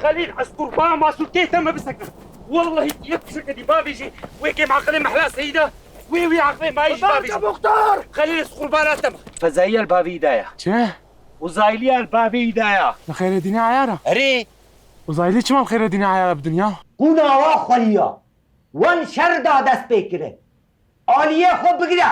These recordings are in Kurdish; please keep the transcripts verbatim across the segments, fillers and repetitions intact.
Xelîl, ez qurban masûlkê te me bisekine. Wellahî yek kuşeke dî bavêjî, wê kêm aqilê mehla Seyda, wê wî aqilê mayî jî bavêjî. Muxtar! Xelîl, ez qurbana te me. Fezayî el bavî daya. Çi? Uzayliya el bavî daya. Li xêrê dînê ayara? Erê. Uzayli çima li xêrê dînê ayara bi dinya? Qûna wa xweliya. Wan şer da dest pê kirin. Aliyê xwe bigire.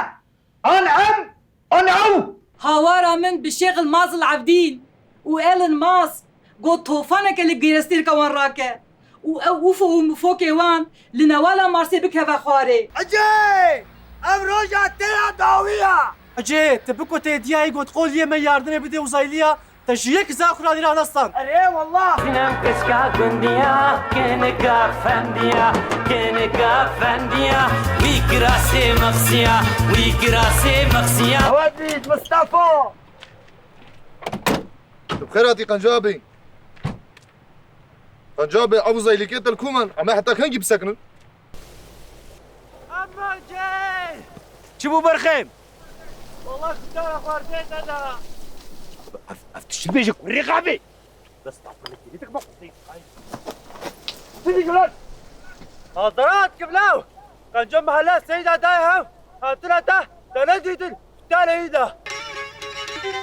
An em, an ew. Hawara min bi Şêxil Mazil Evdîn û Elon Musk got tofaneke li girestêrka wan rake û ew ufo û mifokê wan li newala Marsê bikeve xwarê. Ecê! Ev roja te ya dawî ya! Ecê, tu biko tê diyayê got qoliyê me yardimê bidê uzayliya, te ji yek za xura lîra nestand. Erê wallah. Sinem kişka gundiya, kinika fendiya, kinika fendiya. Wî girasê mexsiya, wî girasê mexsiya. Hewedî Mustafa. Tu bi xêr hatî Qenco abi. Qenco abi, ev uzaylikê te li ku man? Em ê heta kengî bisekinin? Amma cey! Çi bû berxêm? Wallah ji te re xwarzê neda. Ev, ev tişt bêje kurê xabê. Desta xwe li kêlî dikme qusey. Çi dî lan? Hazarat kiblaw! Qenco mehela Seyda dayê hev hatine te, te nedîtin, te neyî de.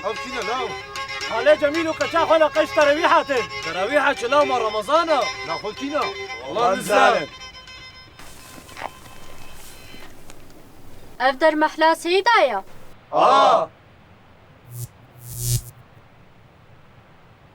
Ev kî ne law? Halê Cemîl û qeça xwe le qeş terawîh hatin. Terawîha çi law ma Remezan e? La xwe kî ne? Wallah nizanim. Ev der mehla Seyda ya. Ha!